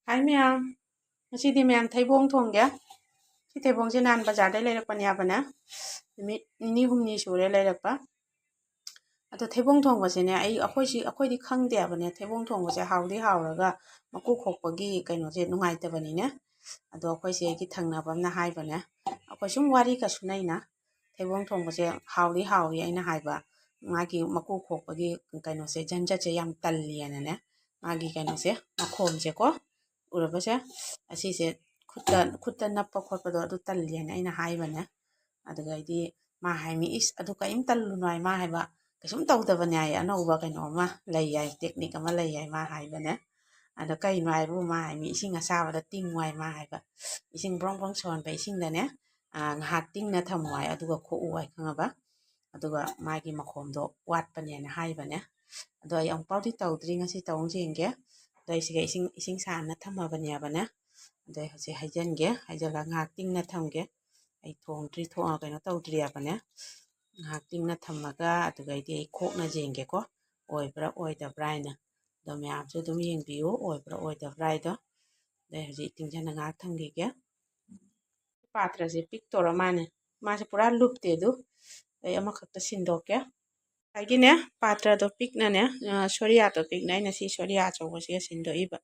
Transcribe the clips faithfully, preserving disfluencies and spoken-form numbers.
ꯍꯥꯏ ꯃꯌꯥꯝ, ꯉꯁꯤꯗꯤ ꯃꯌꯥꯝ ꯊꯩꯕꯣꯡ ꯊꯣꯡꯒꯦ꯫ ꯁꯤ ꯊꯩꯕꯣꯡꯁꯦ ꯅꯍꯥꯟ ꯕꯖꯥꯔꯗꯩ ꯂꯩꯔꯛꯄꯅꯦ ꯍꯥꯏꯕꯅꯦ, ꯅꯨꯃꯤꯠ ꯅꯤꯅꯤ ꯍꯨꯝꯅꯤ ꯁꯨꯔꯦ ꯂꯩꯔꯛꯄ꯫ ꯑꯗꯣ ꯊꯩꯕꯣꯡ ꯊꯣꯡꯕꯁꯦꯅꯦ, ꯑꯩ ꯑꯩꯈꯣꯏꯁꯤ ꯑꯩꯈꯣꯏꯗꯤ ꯈꯪꯗꯦ ꯍꯥꯏꯕꯅꯦ, ꯊꯩꯕꯣꯡ ꯊꯣꯡꯕꯁꯦ ꯍꯥꯎꯗꯤ ꯍꯥꯎꯔꯒ ꯃꯀꯨ ꯈꯣꯛꯄꯒꯤ ꯀꯩꯅꯣꯁꯦ ꯅꯨꯡꯉꯥꯏꯇꯕꯅꯤꯅꯦ꯫ ꯑꯗꯣ ꯑꯩꯈꯣꯏ ꯁꯤꯒꯤ ꯊꯪꯅꯕ ꯑꯃꯅ ꯍꯥꯏꯕꯅꯦ, ꯑꯩꯈꯣꯏ ꯁꯨꯝ ꯋꯥꯔꯤꯒ ꯁꯨꯅꯩꯅ, ꯊꯩꯕꯣꯡ ꯊꯣꯡꯕꯁꯦ ꯍꯥꯎꯗꯤ ꯍꯥꯎꯏ ꯑꯩꯅ ꯍꯥꯏꯕ, ꯃꯥꯒꯤ ꯃꯀꯨ ꯈꯣꯛꯄꯒꯤ ꯀꯩꯅꯣꯁꯦ, ꯖꯟꯖꯠꯁꯦ ꯌꯥꯝ ꯇꯜꯂꯤꯑꯅꯅꯦ, ꯃꯥꯒꯤ ꯀꯩꯅꯣꯁꯦ, ꯃꯈꯣꯝꯁꯦꯀꯣ, ꯎꯔꯕꯁꯦ, ꯑꯁꯤꯁꯦ ꯈꯨꯠꯇ ꯈꯨꯠꯇ ꯅꯞꯄ ꯈꯣꯠꯄꯗꯣ ꯑꯗꯨ ꯇꯜꯂꯦꯅ ꯑꯩꯅ ꯍꯥꯏꯕꯅꯦ꯫ ꯑꯗꯨꯒ ꯑꯩꯗꯤ ꯃꯥ ꯍꯥꯏꯃꯤ, "ꯏꯁ, ꯑꯗꯨ ꯀꯔꯤꯝ ꯇꯜꯂꯨꯅꯨ" ꯍꯥꯏ ꯃꯥ ꯍꯥꯏꯕ, "ꯀꯩꯁꯨꯝ ꯇꯧꯗꯕꯅꯦ" ꯍꯥꯏ, "ꯑꯅꯧꯕ ꯀꯩꯅꯣ ꯑꯃ ꯂꯩ" ꯍꯥꯏ, "ꯇꯦꯛꯅꯤꯛ ꯑꯃ ꯂꯩ" ꯍꯥꯏ ꯃꯥ ꯍꯥꯏꯕꯅꯦ꯫ ꯑꯗꯣ ꯀꯩꯅꯣ ꯍꯥꯏꯕꯨ ꯃꯥ ꯍꯥꯏꯃꯤ, "ꯏꯁꯤꯡ ꯑꯁꯥꯕꯗ ꯇꯤꯡꯉꯨ" ꯍꯥꯏ ꯃꯥ ꯍꯥꯏꯕ, ꯏꯁꯤꯡ ꯕ꯭ꯔꯣꯡ ꯕ꯭ꯔꯣꯡ ꯁꯧꯍꯟꯕ ꯏꯁꯤꯡꯗꯅꯦ, ꯑꯥ, ꯉꯥꯏꯍꯥꯛ ꯇꯤꯡꯅ ꯊꯝꯃꯨ ꯍꯥꯏ, ꯑꯗꯨꯒ ꯈꯣꯛꯎ ꯍꯥꯏ, ꯈꯪꯉꯕ? ꯑꯗꯨꯒ ꯃꯥꯒꯤ ꯃꯈꯣꯝꯗꯣ ꯋꯥꯠꯄꯅꯦꯅ ꯍꯥꯏꯕꯅꯦ꯫ ꯑꯗꯣ ꯑꯩ ꯑꯃꯨꯛ ꯄꯥꯎꯗꯤ ꯇꯧꯗ꯭ꯔꯤ, ꯉꯁꯤ ꯇꯧ ꯌꯦꯡꯒꯦ꯫ ꯑꯗꯣ ꯑꯩ ꯁꯤꯒ ꯏꯁꯤꯡ, ꯏꯁꯤꯡ ꯁꯥꯍꯟꯅ ꯊꯝꯃꯕꯅꯦꯕꯅꯦ꯫ ꯑꯗꯣ ꯑꯩ ꯍꯧꯖꯤꯛ ꯍꯩꯖꯤꯟꯒꯦ, ꯍꯩꯖꯤꯜꯂꯒ ꯉꯥꯏꯍꯥꯛ ꯇꯤꯡꯅ ꯊꯝꯒꯦ꯫ ꯑꯩ ꯊꯣꯡꯗ꯭ꯔꯤ, ꯊꯣꯡ-, ꯀꯩꯅꯣ ꯇꯧꯗ꯭ꯔꯤꯑꯕꯅꯦ꯫ ꯉꯥꯏꯍꯥꯛ ꯇꯤꯡꯅ ꯊꯝꯃꯒ ꯑꯗꯨꯒꯩꯗꯤ ꯑꯩ ꯈꯣꯛꯅ ꯌꯦꯡꯒꯦꯀꯣ, ꯑꯣꯏꯕ꯭ꯔꯥ ꯑꯣꯏꯗꯕ꯭ꯔꯥ ꯍꯥꯏꯅ꯫ ꯑꯗꯣ ꯃꯌꯥꯝꯁꯨ ꯑꯗꯨꯝ ꯌꯦꯡꯕꯤꯌꯨ, ꯑꯣꯏꯕ꯭ꯔꯥ ꯑꯣꯏꯗꯕ꯭ꯔꯥ ꯍꯥꯏꯗꯣ꯫ ꯑꯗꯩ ꯍꯧꯖꯤꯛ ꯇꯤꯡꯁꯤꯟꯅ ꯉꯥꯏꯍꯥꯛ ꯊꯝꯈꯤꯒꯦ꯫ ꯄꯥꯇ꯭ꯔꯁꯦ ꯄꯤꯛꯇꯣꯔ ꯃꯥꯅꯦ꯫ ꯃꯥꯁꯦ ꯄꯨꯔꯥ ꯂꯨꯞꯇꯦ ꯑꯗꯨ꯫ ꯑꯩ ꯑꯃꯈꯛꯇ ꯁꯤꯟꯗꯣꯛꯀꯦ꯫ ꯉꯁꯥꯏꯒꯤꯅꯦ, ꯄꯥꯇ꯭ꯔꯗꯣ ꯄꯤꯛꯅꯅꯦ, ꯑ, ꯁꯣꯔꯤꯌꯥꯗꯣ ꯄꯤꯛꯅ ꯑꯩꯅ ꯁꯤ ꯁꯣꯔꯤꯌꯥ ꯑꯆꯧꯕꯁꯤꯒ ꯁꯤꯟꯗꯣꯛꯏꯕ꯫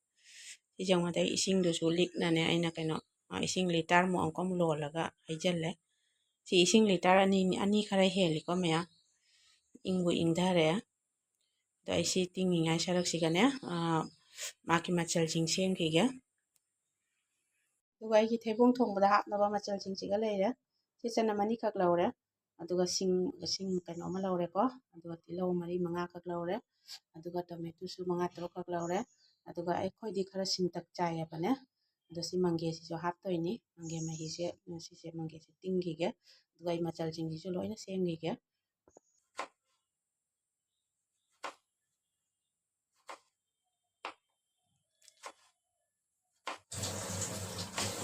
ꯁꯤ ꯌꯦꯡꯉꯨꯗ ꯑꯩ ꯏꯁꯤꯡꯗꯨꯁꯨ ꯂꯤꯛꯅꯅꯦ ꯑꯩꯅ ꯀꯩꯅꯣ, ꯑ, ꯏꯁꯤꯡ ꯂꯤꯇꯔꯃꯨꯛ ꯑꯃꯨꯛꯀ ꯑꯃꯨꯛ ꯂꯣꯜꯂꯒ ꯍꯩꯖꯤꯜꯂꯦ꯫ ꯁꯤ ꯏꯁꯤꯡ ꯂꯤꯇꯔ ꯑꯅꯤ, ꯑꯅꯤ ꯈꯔ ꯍꯦꯜꯂꯤꯀꯣ ꯃꯌꯥꯝ꯫ ꯏꯪꯕꯨ ꯏꯪꯊꯔꯦ꯫ ꯑꯗꯣ ꯑꯩ ꯁꯤ ꯇꯤꯡꯉꯤꯉꯥꯏ ꯁꯔꯨꯛꯁꯤꯒꯅꯦ, ꯑ, ꯃꯥꯒꯤ ꯃꯆꯜꯁꯤꯡ ꯁꯦꯝꯈꯤꯒꯦ꯫ ꯑꯗꯨꯒ ꯑꯩꯒꯤ ꯊꯩꯕꯣꯡ ꯊꯣꯡꯕꯗ ꯍꯥꯞꯅꯕ ꯃꯆꯜꯁꯤꯡꯁꯤꯒ ꯂꯩꯔꯦ꯫ ꯁꯤ ꯆꯅꯝ ꯑꯅꯤꯈꯛ ꯂꯧꯔꯦ꯫ ꯑꯗꯨꯒ ꯁꯤꯡ, ꯁꯤꯡ ꯀꯩꯅꯣ ꯑꯃ ꯂꯧꯔꯦꯀꯣ꯫ ꯑꯗꯨꯒ ꯇꯤꯜꯍꯧ ꯃꯔꯤ ꯃꯉꯥꯈꯛ ꯂꯧꯔꯦ꯫ ꯑꯗꯨꯒ ꯇꯣꯃꯦꯇꯣꯁꯨ ꯃꯉꯥ ꯇꯔꯨꯛꯈꯛ ꯂꯧꯔꯦ꯫ ꯑꯗꯨꯒ ꯑꯩꯈꯣꯏꯗꯤ ꯈꯔ ꯁꯤꯟꯇꯛ ꯆꯥꯏꯌꯦꯕꯅꯦ꯫ ꯑꯗꯣ ꯁꯤ ꯃꯪꯒꯦꯁꯤꯁꯨ ꯍꯥꯞꯇꯣꯏꯅꯤ꯫ ꯃꯪꯒꯦ ꯃꯍꯤꯁꯦ, ꯁꯤꯁꯦ ꯃꯪꯒꯦꯁꯦ ꯇꯤꯡꯈꯤꯒꯦ꯫ ꯑꯗꯨꯒ ꯑꯩ ꯃꯆꯜꯁꯤꯡꯁꯤꯁꯨ ꯂꯣꯏꯅ ꯁꯦꯝꯈꯤꯒꯦ꯫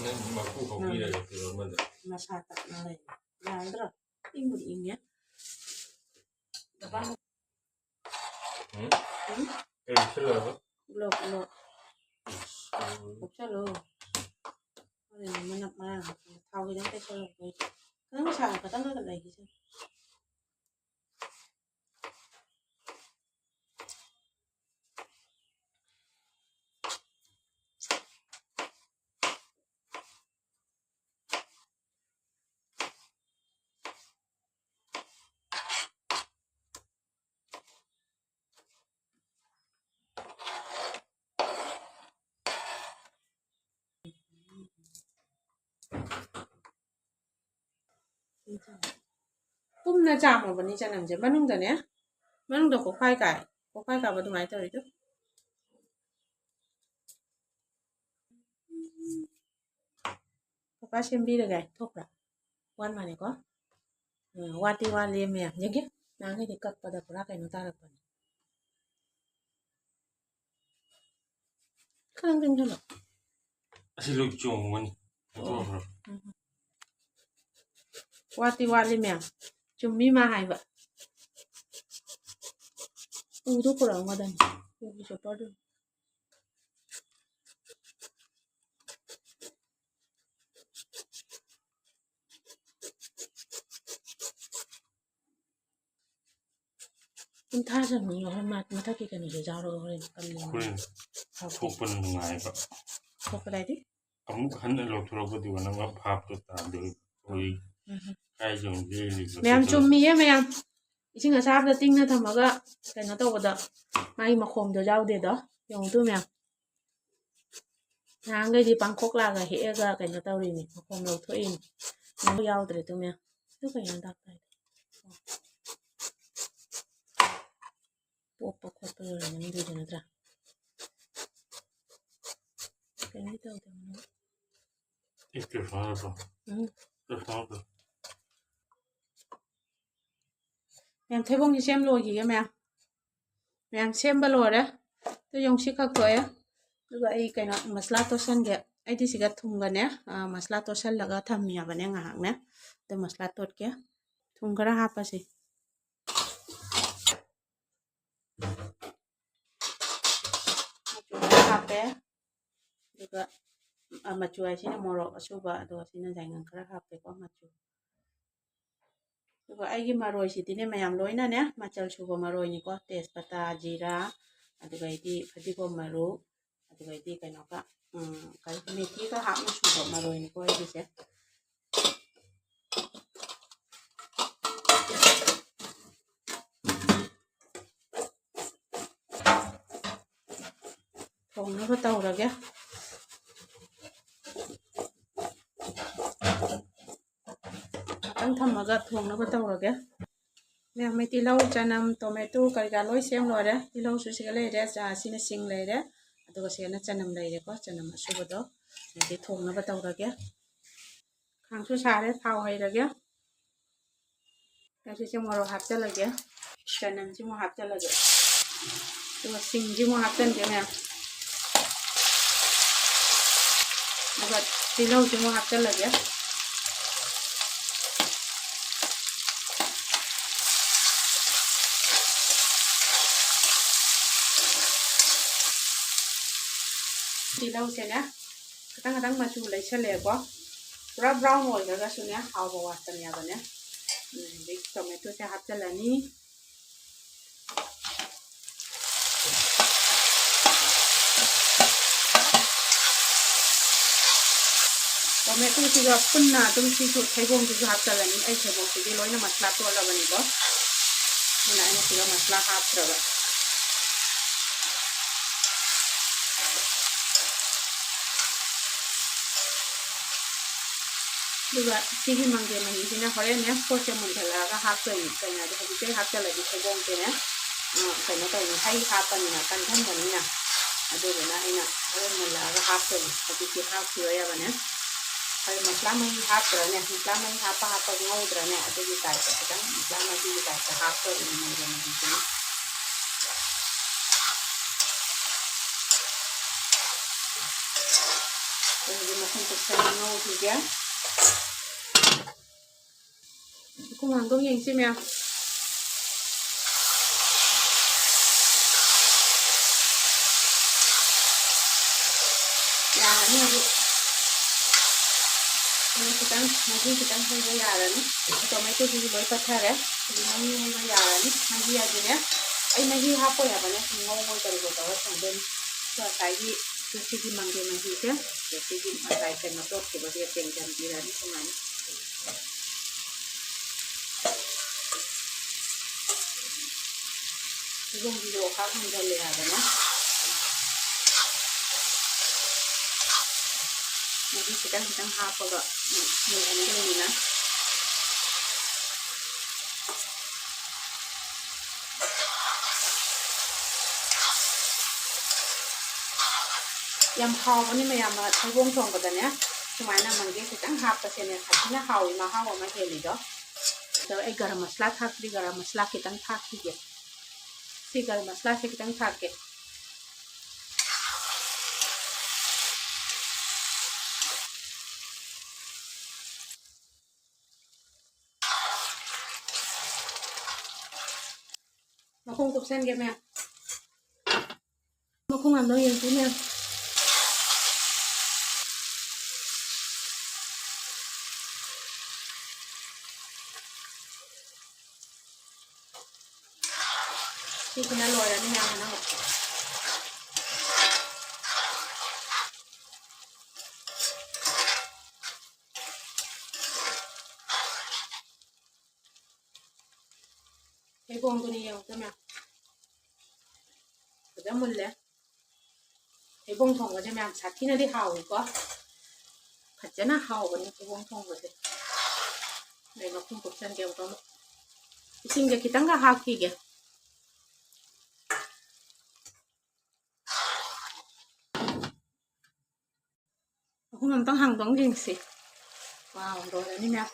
ꯅꯪ ꯃꯀꯨ ꯈꯣꯛꯄꯤꯔꯒꯦ ꯀꯤꯂꯣ ꯑꯃꯗ꯫ ꯃꯁꯥ ꯇꯞꯅ ꯂꯩ꯫ ꯌꯥꯒꯗ꯭ꯔꯣ? ꯏꯪꯕꯨꯗꯤ ꯏꯪꯉꯦ꯫ ꯎꯝ? ꯎꯝ? ꯀꯩꯅꯣ ꯁꯤꯜꯂꯨꯔꯕ? ꯂꯣꯛ, ꯂꯣꯛ꯫ ꯎꯝ꯫ ꯀꯨꯞꯁꯜꯂꯣ꯫ ꯑꯗꯨꯅ ꯃꯅꯞ ꯃꯔꯥꯡ ꯊꯥꯎ ꯈꯤꯇꯪ ꯇꯩꯁꯜꯂꯣ꯫ ꯈꯤꯇꯪ ꯁꯥꯅ ꯈꯤꯇꯪ ꯈꯛꯇ ꯂꯩꯈꯤꯁꯦ꯫ ꯀꯨꯞꯅ ꯆꯥꯝꯃꯕꯅꯤ ꯆꯅꯝꯁꯦ ꯃꯅꯨꯡꯗꯅꯦ꯫ ꯃꯅꯨꯡꯗ ꯀꯣꯛꯐꯥꯏ ꯀꯥꯏ꯫ ꯀꯣꯛꯐꯥꯏ ꯀꯥꯕ ꯑꯗꯨꯃꯥꯏꯅ ꯇꯧꯔꯤꯗꯣ꯫ ꯀꯀꯥ ꯁꯦꯝꯕꯤꯔꯒꯦ꯫ ꯊꯣꯛꯄ꯭ꯔꯥ? ꯋꯥꯟ ꯃꯥꯅꯦꯀꯣ꯫ ꯎꯝ, ꯋꯥꯠꯇꯤ ꯋꯥꯠꯂꯤ ꯃꯌꯥꯝ꯫ ꯌꯦꯡꯒꯦ꯫ ꯅꯍꯥꯟꯈꯩꯗꯤ ꯀꯛꯄꯗ ꯄꯨꯔꯥ ꯀꯩꯅꯣ ꯇꯥꯔꯛꯄꯅꯦ꯫ ꯈꯤꯇꯪ ꯆꯪꯁꯜꯂꯣ꯫ ꯑꯁꯤ ꯂꯣꯏ ꯆꯣꯡꯉꯅꯤ꯫ ꯑꯣ꯫ ꯍꯥꯏꯗꯣꯛꯈ꯭ꯔꯣ꯫ ꯎꯝ꯫ ꯋꯥꯠꯇꯤ ꯋꯥꯠꯂꯤ ꯃꯌꯥꯝ꯫ ꯆꯨꯝꯃꯤ ꯃꯥ ꯍꯥꯏꯕ꯫ ꯎꯗꯣ ꯄꯨꯔꯛꯑꯝꯒꯗꯕꯅꯤ꯫ ꯎꯒꯤ ꯆꯣꯄꯔꯗꯨ꯫ ꯀꯨꯟꯊ꯭ꯔꯥ ꯆꯪꯉꯤ ꯍꯣꯔꯦꯟ ꯃꯥ-, ꯃꯊꯛꯀꯤ ꯀꯩꯅꯣꯁꯦ ꯌꯥꯎꯔꯒ ꯍꯣꯔꯦꯟ ꯀꯜꯂꯤ꯫ ꯍꯣꯔꯦꯟ ꯍꯥꯎꯇꯦ꯫ ꯊꯣꯛꯄꯅ ꯅꯨꯡꯉꯥꯏꯕ꯫ ꯊꯣꯛꯄꯗ ꯍꯥꯏꯗꯤ? ꯑꯃꯨꯛ ꯍꯟꯅ ꯂꯧꯊꯣꯔꯛꯄꯗꯨꯒ ꯅꯪ ꯚꯥꯞꯇꯣ ꯇꯥꯗꯣꯏ꯫ ꯍꯣꯏ꯫ ꯎꯝ꯫ ꯀꯥꯏ ꯌꯧꯗꯣꯏ ꯂꯩꯕ ꯃꯌꯥꯝ ꯀꯩꯗꯧ-꯫ ꯆꯨꯝꯃꯤꯌꯦ ꯃꯌꯥꯝ꯫ ꯏꯁꯤꯡ ꯑꯁꯥꯕꯗ ꯇꯤꯡꯅ ꯊꯝꯃꯒ ꯀꯩꯅꯣ ꯇꯧꯕꯗ ꯃꯥꯒꯤ ꯃꯈꯣꯝꯗꯣ ꯌꯥꯎꯗꯦꯗꯣ꯫ ꯌꯦꯡꯉꯨ ꯇꯨ ꯃꯌꯥꯝ꯫ ꯅꯍꯥꯟꯈꯩꯗꯤ ꯄꯥꯡꯈꯣꯛꯂꯥꯒ ꯍꯦꯛꯑꯒ ꯀꯩꯅꯣ ꯇꯧꯔꯤꯅꯤ, ꯃꯈꯣꯝ ꯂꯧꯊꯣꯛꯏꯅꯤ꯫ ꯑꯗꯨ ꯌꯥꯎꯗ꯭ꯔꯦ ꯇꯨ ꯃꯌꯥꯝ꯫ ꯑꯗꯨ ꯀꯩꯅꯣ ꯗꯥꯛ ꯇꯥꯏꯗꯣ? ꯄꯣꯞꯄ ꯈꯣꯠꯄ ꯑꯣꯏꯔꯝꯒꯅꯤ ꯑꯗꯨꯏꯗꯣ ꯅꯠꯇ꯭ꯔꯥ? ꯀꯩꯅꯣ ꯇꯧꯗꯕꯅꯣ꯫ ꯏꯁ, ꯀꯩꯁꯨ ꯍꯥꯏꯔꯛꯄ꯭ꯔꯣ? ꯎꯝ꯫ ꯀꯩꯁꯨ ꯍꯥꯏꯔꯛꯄ꯭ꯔꯣ? ꯃꯌꯥꯝ ꯊꯩꯕꯣꯡꯁꯤ ꯁꯦꯝ ꯂꯣꯏꯈꯤꯒꯦ ꯃꯌꯥꯝ꯫ ꯃꯌꯥꯝ ꯁꯦꯝꯕ ꯂꯣꯏꯔꯦ꯫ ꯑꯗꯨ ꯌꯦꯡꯉꯨ ꯁꯤ ꯈꯛ ꯊꯣꯛꯑꯦ꯫ ꯑꯗꯨꯒ ꯑꯩ ꯀꯩꯅꯣ ꯃꯁꯂꯥ ꯇꯣꯠꯁꯟꯒꯦ꯫ ꯑꯩꯗꯤ ꯁꯤꯒ ꯊꯨꯝꯒꯅꯦ, ꯑ, ꯃꯁꯂꯥ ꯇꯣꯠꯁꯜꯂꯒ ꯊꯝꯃꯤꯕꯅꯦ ꯉꯥꯏꯍꯥꯛꯅꯦ꯫ ꯑꯗꯨ ꯃꯁꯂꯥ ꯇꯣꯠꯀꯦ꯫ ꯊꯨꯝ ꯈꯔ ꯍꯥꯞꯄꯁꯤ꯫ ꯃꯆꯨ ꯈꯔ ꯍꯥꯞꯄꯦ꯫ ꯑꯗꯨꯒ, ꯑ, ꯃꯆꯨ ꯍꯥꯏꯁꯤꯅ ꯃꯣꯔꯣꯛ ꯑꯁꯨꯕ, ꯑꯗꯣ ꯁꯤꯅ ꯌꯥꯏꯉꯪ ꯈꯔ ꯍꯥꯞꯄꯦꯀꯣ ꯃꯆꯨ꯫ ꯑꯗꯨꯒ ꯑꯩꯒꯤ ꯃꯔꯣꯏꯁꯤꯗꯤꯅꯦ ꯃꯌꯥꯝ ꯂꯣꯏꯅꯅꯦ ꯃꯆꯜ ꯁꯨꯕ ꯃꯔꯣꯏꯅꯤꯀꯣ, ꯇꯦꯖꯄꯇꯥ, ꯖꯤꯔꯥ, ꯑꯗꯨꯒꯩꯗꯤ ꯐꯗꯤꯒꯣꯝ ꯃꯔꯨ, ꯑꯗꯨꯒꯩꯗꯤ ꯀꯩꯅꯣꯒ, ꯎꯝ, ꯀꯔꯤ, ꯃꯦꯊꯤꯒ ꯍꯥꯞꯅ ꯁꯨꯕ ꯃꯔꯣꯏꯅꯤꯀꯣ ꯑꯩꯒꯤꯁꯦ꯫ ꯊꯣꯡꯅꯕ ꯇꯧꯔꯒꯦ꯫ ꯉꯥꯛꯇꯪ ꯊꯝꯃꯒ ꯊꯣꯡꯅꯕ ꯇꯧꯔꯒꯦ꯫ ꯃꯌꯥꯝ, ꯑꯩ ꯇꯤꯜꯍꯧ, ꯆꯅꯝ, ꯇꯣꯃꯦꯇꯣ ꯀꯔꯤ ꯀꯔꯥ ꯂꯣꯏ ꯁꯦꯝ ꯂꯣꯏꯔꯦ꯫ ꯇꯤꯜꯍꯧꯁꯨ ꯁꯤꯒ ꯂꯩꯔꯦ, ꯆ-, ꯁꯤꯅ ꯁꯤꯡ ꯂꯩꯔꯦ, ꯑꯗꯨꯒ ꯁꯤꯒꯅ ꯆꯅꯝ ꯂꯩꯔꯦꯀꯣ, ꯆꯅꯝ ꯑꯁꯨꯕꯗꯣ꯫ ꯑꯗꯩꯗꯤ ꯊꯣꯡꯅꯕ ꯇꯧꯔꯒꯦ꯫ ꯈꯥꯡꯁꯨ ꯁꯥꯔꯦ, ꯊꯥꯎ ꯍꯩꯔꯒꯦ꯫ ꯑꯁꯤꯁꯦ ꯃꯣꯔꯣꯛ ꯍꯥꯞꯆꯜꯂꯒꯦ, ꯆꯅꯝꯁꯤꯃꯨꯛ ꯍꯥꯞꯆꯜꯂꯒꯦ, ꯑꯗꯨꯒ ꯁꯤꯡꯁꯤꯃꯨꯛ ꯍꯥꯞꯆꯟꯒꯦ ꯃꯌꯥꯝ, ꯑꯗꯨꯒ ꯇꯤꯜꯍꯧꯁꯤꯃꯨꯛ ꯍꯥꯞꯆꯜꯂꯒꯦ꯫ ꯇꯤꯜꯍꯧꯁꯦꯅꯦ ꯈꯤꯇꯪ ꯈꯤꯇꯪ ꯃꯆꯨ ꯂꯩꯁꯜꯂꯛꯑꯦꯀꯣ꯫ ꯄꯨꯔꯥ ꯕ꯭ꯔꯥꯎꯟ ꯑꯣꯏꯈ꯭ꯔꯒꯁꯨꯅꯦ ꯍꯥꯎꯕ ꯋꯥꯠꯄꯅꯦꯕꯅꯦ꯫ ꯎꯝ, ꯍꯧꯖꯤꯛ ꯇꯣꯃꯦꯇꯣꯁꯦ ꯍꯥꯞꯆꯤꯜꯂꯅꯤ꯫ ꯇꯣꯃꯦꯇꯣꯁꯤꯒ ꯄꯨꯟꯅ ꯑꯗꯨꯝ ꯁꯤꯁꯨ ꯊꯩꯕꯣꯡꯁꯤꯁꯨ ꯍꯥꯞꯆꯤꯜꯂꯅꯤ꯫ ꯑꯩ ꯊꯩꯕꯣꯡꯁꯤꯗꯤ ꯂꯣꯏꯅ ꯃꯁꯂꯥ ꯇꯣꯠꯂꯕꯅꯤꯀꯣ, ꯑꯗꯨꯅ ꯑꯩꯅ ꯁꯤꯗ ꯃꯁꯂꯥ ꯍꯥꯞꯇ꯭ꯔꯕ꯫ ꯑꯗꯨꯒ ꯁꯤꯒꯤ ꯃꯪꯒꯦ ꯃꯍꯤꯁꯤꯅ ꯍꯣꯔꯦꯟꯅꯦ ꯄꯣꯠꯁꯦ ꯃꯨꯟꯊꯠꯂꯛꯑꯒ ꯍꯥꯞꯇꯣꯏꯅꯤ꯫ ꯀꯩꯅꯣꯗꯤ ꯍꯧꯖꯤꯛꯇꯩ ꯍꯥꯞꯆꯜꯂꯗꯤ ꯊꯩꯕꯣꯡꯁꯦꯅꯦ, ꯑ, ꯀꯩꯅꯣ ꯇꯧꯅꯤ, ꯍꯩ ꯍꯥꯞꯄꯅꯤꯅ ꯀꯟꯁꯤꯟꯕꯅꯤꯅ, ꯑꯗꯨꯗꯨꯅ ꯑꯩꯅ ꯍꯣꯔꯦꯟ ꯃꯨꯜꯂꯛꯑꯒ ꯍꯥꯞꯇꯣꯏꯅꯤ꯫ ꯍꯧꯖꯤꯛꯇꯤ ꯍꯥꯞꯈꯤꯔꯣꯏ ꯍꯥꯏꯕꯅꯦ꯫ ꯑꯩꯈꯣꯏ ꯃꯁꯂꯥ ꯃꯍꯤ ꯍꯥꯞꯇ꯭ꯔꯅꯦ, ꯃꯁꯂꯥ ꯃꯍꯤ ꯍꯥꯞꯄ ꯍꯥꯞꯄ ꯉꯧꯗ꯭ꯔꯅꯦ, ꯑꯗꯨꯒꯤ ꯇꯥꯏꯞꯇ ꯈꯤꯇꯪ ꯃꯁꯂꯥ ꯃꯍꯤꯒꯤ ꯇꯥꯏꯞꯇ ꯍꯥꯞꯇꯣꯏꯅꯤ ꯃꯪꯒꯦ ꯃꯍꯤꯁꯤꯅ꯫ ꯑꯩ ꯍꯧꯖꯤꯛ ꯃꯈꯨꯝ ꯀꯨꯞꯁꯜꯂ ꯉꯧꯈꯤꯒꯦ꯫ ꯃꯈꯨꯝ ꯍꯥꯡꯗꯣꯛ ꯌꯦꯡꯁꯤ ꯃꯌꯥꯝ꯫ ꯌꯥꯔꯅꯤ ꯍꯧꯖꯤꯛ꯫ ꯑꯗꯨ ꯈꯤꯇꯪ, ꯃꯍꯤ ꯈꯤꯇꯪ ꯍꯩꯕ ꯌꯥꯔꯅꯤ꯫ ꯇꯣꯃꯦꯇꯣꯁꯤꯁꯨ ꯂꯣꯏ ꯄꯠꯊꯔꯦ꯫ ꯑꯗꯨ ꯃꯍꯤ ꯍꯩꯕ ꯌꯥꯔꯅꯤ꯫ ꯃꯍꯤ ꯍꯥꯏꯗꯤꯅꯦ, ꯑꯩ ꯃꯍꯤ ꯍꯥꯞꯄꯣꯏ ꯍꯥꯏꯕꯅꯦ꯫ ꯁꯨꯝ ꯉꯧ ꯉꯧ ꯇꯧꯔꯒ ꯇꯧꯔ ꯊꯣꯡꯗꯣꯏꯅꯤ꯫ ꯑꯗꯣ ꯉꯁꯥꯏꯒꯤ ꯁꯤꯒꯤ ꯃꯪꯒꯦ ꯃꯍꯤꯁꯦ, ꯑꯗ ꯁꯤꯒꯤ ꯉꯁꯥꯏ ꯀꯩꯅꯣ ꯇꯣꯠꯈꯤꯕꯁꯦ ꯆꯦꯡꯖꯟꯕꯤꯔꯅꯤ ꯁꯨꯃꯥꯏꯅ꯫ ꯊꯣꯏꯗꯣꯡꯁꯤꯁꯨ ꯑꯣꯈꯥꯛ ꯃꯨꯟꯖꯜꯂꯦ ꯍꯥꯏꯗꯅ꯫ ꯃꯍꯤ ꯈꯤꯇꯪ ꯈꯤꯇꯪ ꯍꯥꯞꯄꯒ ꯃꯨꯜꯍꯟꯗꯣꯏꯅꯤꯅ꯫ ꯌꯥꯝ ꯍꯥꯎꯕꯅꯤ ꯃꯌꯥꯝ, ꯊꯩꯕꯣꯡ ꯊꯣꯡꯕꯗꯅꯦ ꯁꯨꯃꯥꯏꯅ ꯃꯪꯒꯦ ꯈꯤꯇꯪ ꯍꯥꯞꯄꯁꯦꯅꯦ ꯁꯥꯊꯤꯅ ꯍꯥꯎꯏ, ꯃꯍꯥꯎ ꯑꯃ ꯍꯦꯜꯂꯤꯗꯣ꯫ ꯑꯗꯣ ꯑꯩ ꯒꯔꯝ ꯃꯁꯂꯥ ꯊꯥꯛꯇ꯭ꯔꯤ, ꯒꯔꯝ ꯃꯁꯂꯥ ꯈꯤꯇꯪ ꯊꯥꯛꯈꯤꯒꯦ꯫ ꯁꯤ ꯒꯔꯝ ꯃꯁꯂꯥꯁꯦ ꯈꯤꯇꯪ ꯊꯥꯛꯀꯦ꯫ ꯃꯈꯨꯝ ꯀꯨꯞꯁꯟꯒꯦ ꯃꯌꯥꯝ꯫ ꯃꯈꯨꯝ ꯉꯥꯟꯗꯣ ꯌꯦꯡꯁꯤ ꯃꯌꯥꯝ꯫ ꯁꯤꯁꯤꯅ ꯂꯣꯏꯔꯅꯤ ꯃꯌꯥꯝ ꯃꯅꯨꯡ꯫ ꯍꯩꯕꯣꯡꯗꯨꯅ ꯌꯦꯡꯉꯨꯗ ꯃꯌꯥꯝ꯫ ꯐꯖ ꯃꯨꯜꯂꯦ꯫ ꯍꯩꯕꯣꯡ ꯊꯣꯡꯕꯁꯦ ꯃꯌꯥꯝ ꯁꯥꯊꯤꯅꯗꯤ ꯍꯥꯎꯏꯀꯣ꯫ ꯐꯖꯅ ꯍꯥꯎꯕꯅꯤ ꯍꯩꯕꯣꯡ ꯊꯣꯡꯕꯁꯦ꯫ ꯑꯩ ꯃꯈꯨꯝ ꯀꯨꯞꯁꯟꯒꯦ ꯑꯃꯨꯛꯀ ꯑꯃꯨꯛ꯫ ꯏꯁꯤꯡꯁꯦ ꯈꯤꯇꯪꯒ ꯍꯥꯞꯈꯤꯒꯦ꯫ ꯃꯈꯨꯝ ꯑꯝꯇꯪ ꯍꯥꯡꯗꯣꯛꯑ ꯌꯦꯡꯁꯤ꯫ ꯋꯥꯎ, ꯂꯣꯏꯔꯅꯤ ꯃꯌꯥꯝ꯫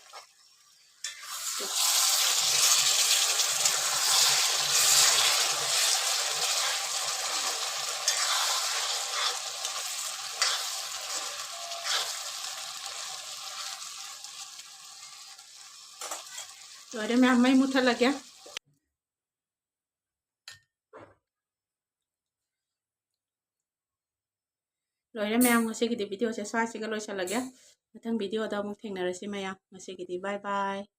ꯂꯣꯏꯔꯦ ꯃꯌꯥꯝ, ꯃꯩ ꯃꯨꯠꯊꯠꯂꯒꯦ꯫ ꯂꯣꯏꯔꯦ ꯃꯌꯥꯝ, ꯉꯁꯤꯒꯤꯗꯤ videoꯁꯦ ꯁ꯭ꯋꯥꯏꯁꯤꯒ ꯂꯣꯏꯁꯤꯜꯂꯒꯦ꯫ ꯃꯊꯪ videoꯗ ꯑꯃꯨꯛ ꯊꯦꯡꯅꯔꯁꯤ ꯃꯌꯥꯝ꯫ ꯉꯁꯤꯒꯤꯗꯤ bye bye꯫